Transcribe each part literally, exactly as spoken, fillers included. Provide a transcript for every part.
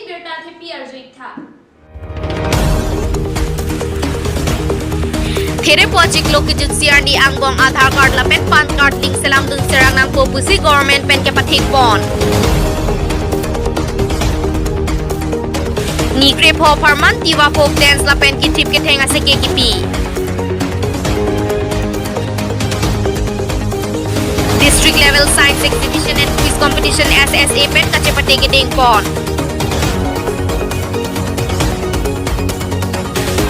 Birta thepi arju-ik tha. Therepo achiklo kejutsi arni angbong Aadhaar card lapen PAN card link selamdun serang nangpo pusi government pen kepathikpon. Ni krepho apharman Tiwa folk dance lapen kithip ketheng aseke kipi. District level science exhibition and quiz competition S S A pen kachepate kedengpon.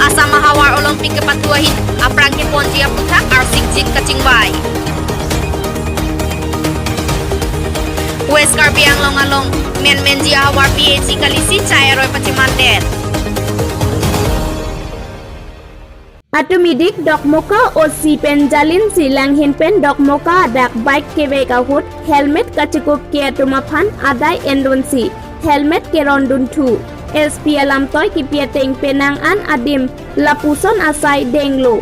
Assam ahavar Olympic kepathu ahin aphrang keponji aphuthak arsikjik kachingvai. West Karbi Anglong along menmenji ahavar P H E kalisi chai aroi pachemandet. Atum idik Dokmoka O C pen jalinsi Langhin pen Dokmoka adak bike kevek ahut helmet kachikup ke atum aphan adai endunsi helmet kerondunthu. S P alamtoi kipi ateng penang an adim lapuson asai denglo.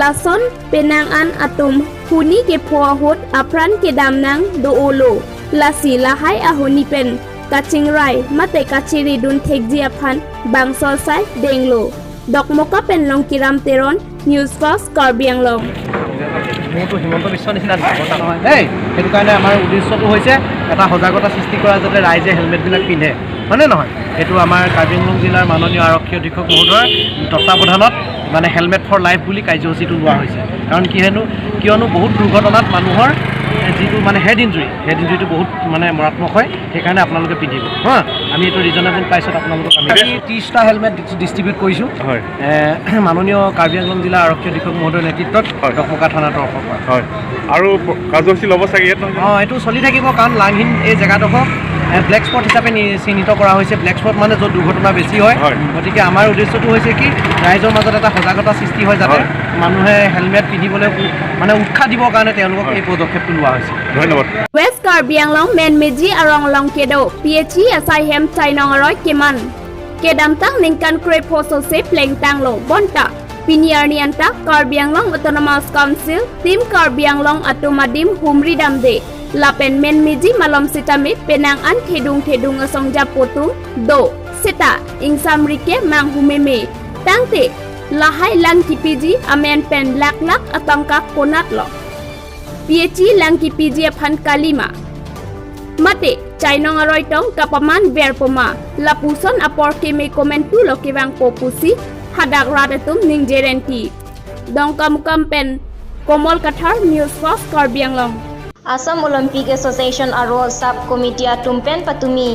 Lason penang an atum huni kepho ahut apran kedam nang do-olo. Lasi lahai ahuni pen kachingrai mate kachiridun thekji aphan bangso asai denglo. Dokmoka pen Longkiram Teron, News Fast, Karbi Anglong. মোৰতো হিমন্ত বিশ্ব নিচিনা দেখিব ন? নহয় দেই। সেইটো কাৰণে আমাৰ উদ্দেশ্যটো হৈছে এটা সজাগতা সৃষ্টি কৰা, যাতে ৰাইজে হেলমেটবিলাক পিন্ধে, হয়নে নহয়? এইটো আমাৰ কাৰ্বি আংলং জিলাৰ মাননীয় আৰক্ষী অধীক্ষক মহোদয়ৰ তত্বাৱধানত মানে হেলমেট ফৰ লাইফ বুলি কাৰ্যসূচীটো লোৱা হৈছে। কাৰণ কি হেনো, কিয়নো বহুত দুৰ্ঘটনাত মানুহৰ যিটো মানে হেড ইঞ্জুৰি, হেড ইঞ্জুৰিটো বহুত মানে মাৰাত্মক হয়। সেইকাৰণে আপোনালোকে পিন্ধিব, হা। আমি এইটো ৰিজনেবল প্ৰাইচত আপোনালোকক আমি আজি ত্ৰিশটা হেলমেট ডিষ্ট্ৰিবিউট কৰিছোঁ। হয়। এ, মাননীয় কাৰ্বি আংলং জিলা আৰক্ষী অধীক্ষক মহোদয়ৰ নেতৃত্বত হয়। দকমকা থানাৰ তৰফৰ পৰা। হয়। আৰু প-, কাৰ্যসূচী ল'ব চাগে ইয়াত, নহয় জানো? অ, এইটো চলি থাকিব, কাৰণ লাংহিন এই জেগাডোখৰ, এ, ব্লেক স্পট হিচাপে নি-, চিহ্নিত কৰা হৈছে। ব্লেক স্পট মানে য'ত দুৰ্ঘটনা বেছি হয়। হয়। গতিকে আমাৰ উদ্দেশ্যটো হৈছে কি, ৰাইজৰ মাজত এটা সজাগতা সৃষ্টি হয়, যাতে হয়। মানুহে হেলমেট পিন্ধিবলৈ উ-, মানে উৎসাহ দিবৰ কাৰণে তেওঁলোকক হয়। এই পদক্ষেপটো লোৱা হৈছে। ধন্যবাদ। West Karbi Anglong menmeji arong along kedo P H E asai hem chainong aroi keman. Kedamtang ningkan krepho sose plengtanglo bonta. Pini arni anta Karbi Anglong Autonomous Council, Team Karbi Anglong atum adim humri damde. Lapen menmeji malom sitame penang an thedung thedung asong japotung do. Seta ingsamri ke manghumeme. Tangte lahai lang kipiji amen pen lak lak atangka konatlo. P H E lang kipiji aphan kalima. Mate, chainong aroi tong kapaman verpoma, lapuson apor keme komentulo kevangpo pusi, hadak rat atum ningje renti. Dongkamukam pen, Komol Kathar, News Fast, Karbi Anglong. Assam Olympic Association aro Sub Committee atum pen patumi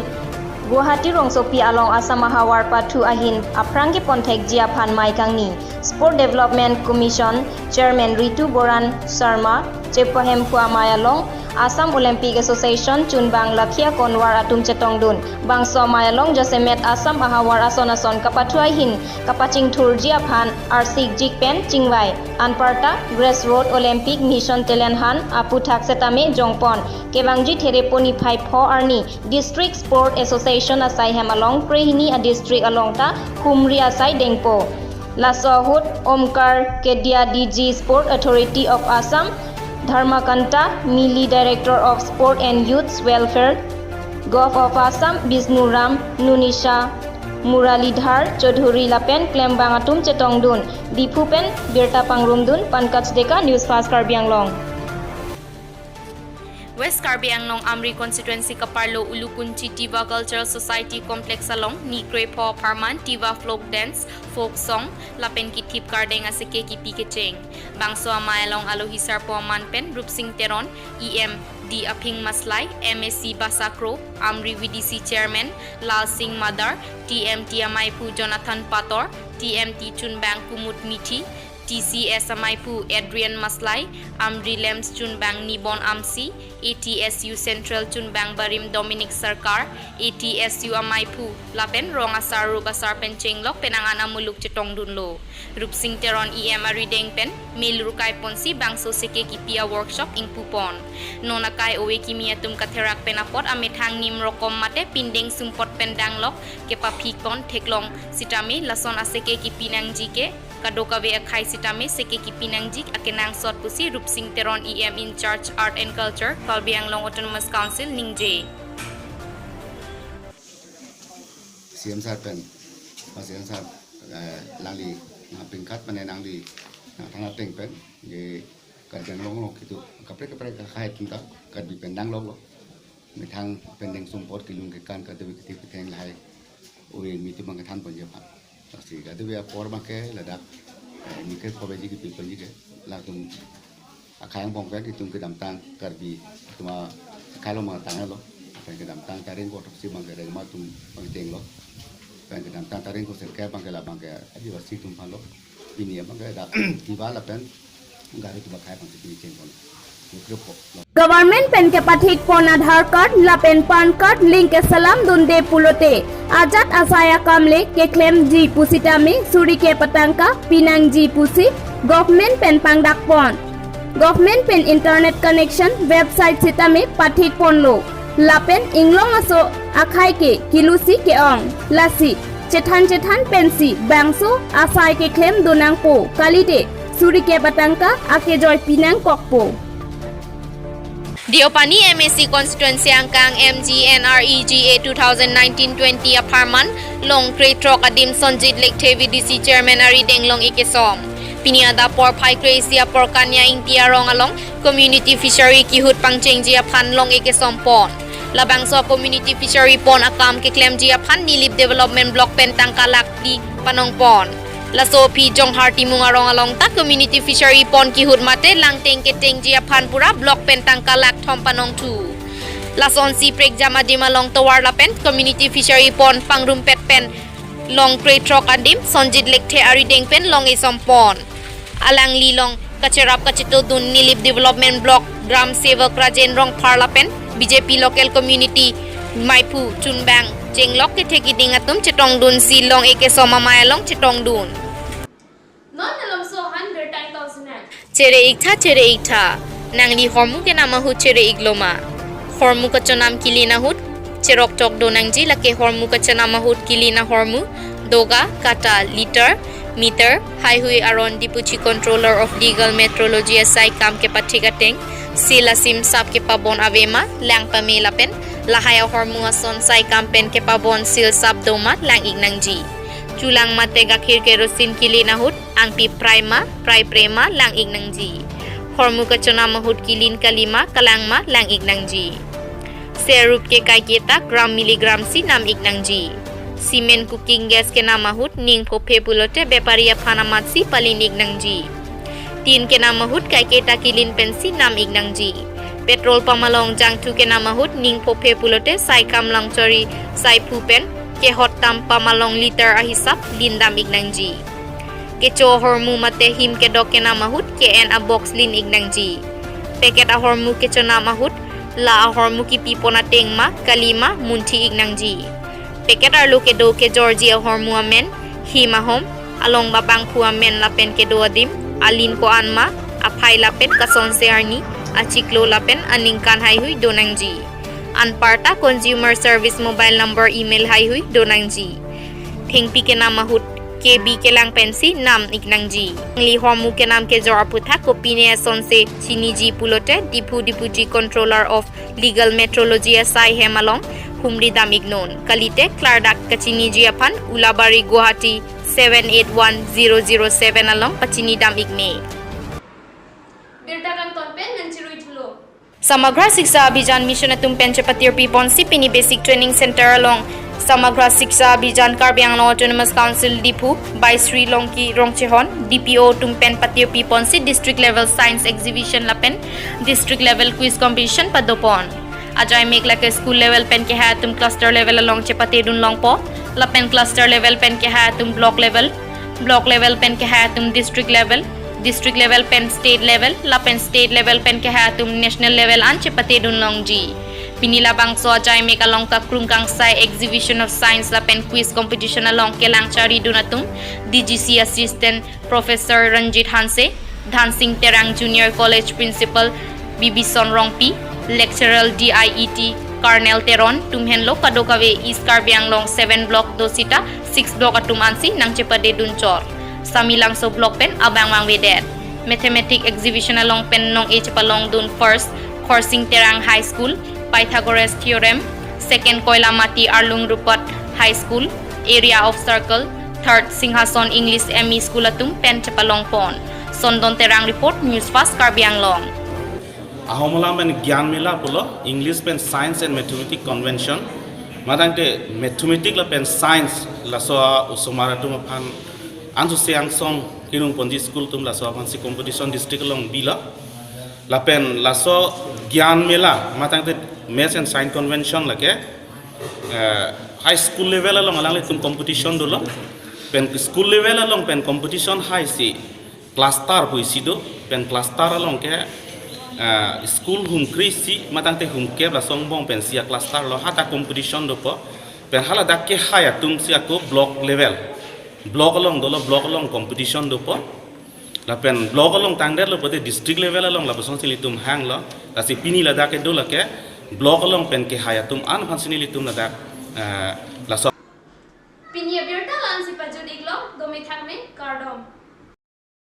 Guwahati rongsopi along Assam ahavar pathu ahin aphrang kepon thekji aphan mei kangni. Sport Development Commission Chairman Ritu Baran Sharma chepahemphu amei along Assam Olympic Association chunbang Lakhia Konwar atum chetongdun. Bangso amei along jasemet Assam ahavar ason ason kapathu ahin kapachingthurji aphan arsikjik pen chingvai. Anparta Grassroot Olympic Mission Telenhan aphuthak setame jongpon. Kevangji therepo niphai pho arni District Sport Association asai hem along krehini a district along ta humri asai dengpo. Laso ahut Omkar Kedia D G Sport Authority of Assam, Dharmakanta Mili Director of Sport and Youth Welfare, Govt of Assam Bishnu Ram, Nunisha Muralidhar Choudhury lapen klembang atum chetongdun. Diphu pen birta pangrumdun Pankaj Deka, News Fast Karbi Anglong. West Karbi Anglong Amri Constituency kaparlo Ulukunchi Tiwa Cultural Society Complex along ni krepho apharman Tiwa folk dance, folk song, lapen kithip kardeng aseke kipi kecheng. Bangso amei along alohi sarpo aman pen Rupsing Teron, E M D Aphing Maslai, M A C Basa Kro, Amri V D C Chairman Lal Singh Madar, T M T amaiphu Jonathan Pator, T M T chunbang Kumud Mithi, T C S amaiphu Adrian Maslai, Amri Lamps chunbang Nibon Amsi, A T S U Central chunbang Barim Dominic Sarkar, A T S U amaiphu lapen rong asar rup asar pen chenglok penang an amuluk chetongdunlo. Rupsing Teron E M arideng pen mel rukai ponsi bangso seke kipi a workshop ingpupon. Non akai ove kimi atum katherak pen apot amethang nim rokom mate pindeng sumpot pen danglok kepaphikpon theklong sitame lason aseke kipi nangji ke kadokave akhei sitame seke kipi nangji akenangsot pusi Rupsing Teron E M in charge Art and Culture, Karbi Anglong Autonomous Council ningje. C M sir pen, Mas C M sir, eh, alangli nangpingkat mane alangli nangthan ateng pen, je Karbi Anglong along kitu kaprek kaprek akhai atum ta, Karbi pen dang lok lok. Methang pen deng sumpot kelung kekan kadokave kiti ketheng lahai ove mi atum abang kethan ponji aphan. Lasi kadokave apor abang ke ladak, eh, ningke kobe ji kipi ponji ke. Latum akhai angbong ke itum kedamtang Karbi atum akhai along abang tanglo. Pen kedamtang taring kotok si abang ke rengma atum abang chenglo. Pen kedamtang taring ko serke abang ke labang ke Adivasi atum aphanlo. Pini abang ke dak Tiwa lapen Garo atum akhai abang si pini chengpon. Nukre po. Government pen kepathik pon Aadhaar card lapen PAN card link keselam dunde pulote ajat asai akam le keklemji pusitame suri kep atangka pinangji pusi government pen pangdak pon. Government pen internet connection website sitame pathik ponlo. Lapen inglong aso akhai ke kilusi ke-ong. Lasi chethan chethan pensi bangso asai keklem do nangpo kalite suri kep atangka akejoi pinangkokpo. Deopani M A C constituency angkang M G N R E G A two thousand nineteen twenty apharman long krethrok adim Sonjit Lekthe V D C chairman arideng long ekesom. Pini adap porphai kre-isi apor Kanya Ingti arong along community fishery kihut pangchengji aphan long ekesom pon. Labangso community fishery pon akam keklemji aphan Nilip Development Block pen tangka lakh phli panong pon. Laso aphi Jonghar Timung arong along ta community fishery pon kihut mate langteng ketengji aphan pura block pen tangka lakh thom panongthu. Lasonsi prekjam adim along tovar lapen community fishery pon pangrumpet pen long krethrok adim Sonjit Lekthe arideng pen long esom pon. Alangli long kacherap kachetodun Nilip Development Block Gram Sevak Rajen Rongphar lapen B J P local committee maiphu chunbang chenglok kethe kiding atum chetongdunsi long ekesom amei along chetongdun. Non malomso aphan birta ingtong sinang. Chere-iktha, chere-iktha. Nangli hormu kenam ahut chere-ikloma? Hormu kachonam kilin ahut cherokchok do nangji, lake hormu kachanam ahut kilin ahormu, doga, kata, liter, meter, haihui aron Diphuji Controller of Legal Metrology asai kam kepathik ateng, seal asim sap kepabon avema, lang pame lapen lahai ahormu ason sai kam pen kepabon seal sap doma lang-ik nangji. Chulang mate gakhir kerosene kilin ahut angpi prai ma, prai pre ma lang-ik nangji. Hormu kachonam ahut kilin kalima, kalang ma lang-ik nangji. Serup ke kaiketa gram milligram si nam-ik nangji. Cement cooking gas kenam ahut ning phophe pulote bepari aphan amatsi palin-ik nangji. Tin kenam ahut kaiketa kilin pensi nam-ik nangji. Petrol pump along jangthu kenam ahut ning phophe pulote sai kam langchari saiphu pen kehot tam pump along liter ahisap lindam-ik nangji. Kecho ahormu mate him kedok kenam ahut ke-en abox lin-ik nangji. Packet ahormu kechonam ahut la ahormu kipi pon ateng ma kalima munthi-ik nangji. Packet arlo kedo kejorji ahormu amen, him ahom, along abangphu amen lapen kedo adim, alin ko-an ma, aphai lapen kasonse arni, achiklo lapen aningkan haihui do nangji. Anparta consumer service mobile number, email haihui do nangji. Thengpi kenam ahut K B kelang pensi nam-ik nangji. Nangli hormu kenam kejor aphuthak kopine asonse chiniji pulote Diphu Diphuji Controller of Legal Metrology asai hem along humri dam-iknon. Kalite klardak kachiniji aphan Ulabari Guwahati seven eight one zero zero seven along pachini dam-ik me. Birta kangton pen nangchirui thulo. Samagra Shiksha Abhijan Mission atum pen chepatirpi ponsi pini Basic Training Center along Samagra Shiksha Abhijan Karbi Anglong Autonomous Council Diphu by Shri Longki Rongchehon, D P O atum pen patirpi ponsi district level science exhibition lapen district level quiz competition padopon. Ajaimek lake school level pen kehai atum cluster level along chepatedun longpo, lapen cluster level pen kehai atum block level, block level pen kehai atum district level, district level pen state level, lapen state level pen kehai atum national level an chepatedun longji. Pini labangso ajaimek along kakrung kangsai exhibition of science lapen quiz competition along kelang charidun atum D G C Assistant Professor Ranjit Hanse, Dhansing Terang Junior College Principal Bibison Rongpi, Lecturer D I E T Colonel Teron atum henlo kadokave East Karbi Anglong seven block do sita six block atum ansi nangchepadedun chor. Samelangso block pen abang vangvedet. Mathematics exhibition along pen nong-e chepalongdun first Khorsing Terang High School, Pythagoras Theorem, second Koilamati Arlung Rupat High School, Area of Circle, Third Singhason English M E School atum pen chepalongpon. Sondon Terang report, News Fast Karbi Anglong. Ahom alam pen Gyan Mela pulo, English pen Science and Mathematics Convention. Matangte Mathematics lapen Science laso osomar atum aphan ansu seangsong kirung ponji school atum laso aphansi competition district along bilo. Lapen laso Gyan Mela, matangte Maths and Science Convention lake, eh, high school level along alanglitum competition dolo. Pen school level along pen competition hai si cluster pusi do, pen cluster along ke, eh, school hum kre-isi matangte hum kep laso angbong pensi a cluster lo hata competition dopo. Pen haladak ke hai atumsi ako block level. Block along dolo, block along competition dopo. Lapen block along tangdetlo pote district level along lapuson si nelitum hanglo. Lasi pini ladak kedo lake block along pen ke hai atum an aphansi nelitum ladak, eh,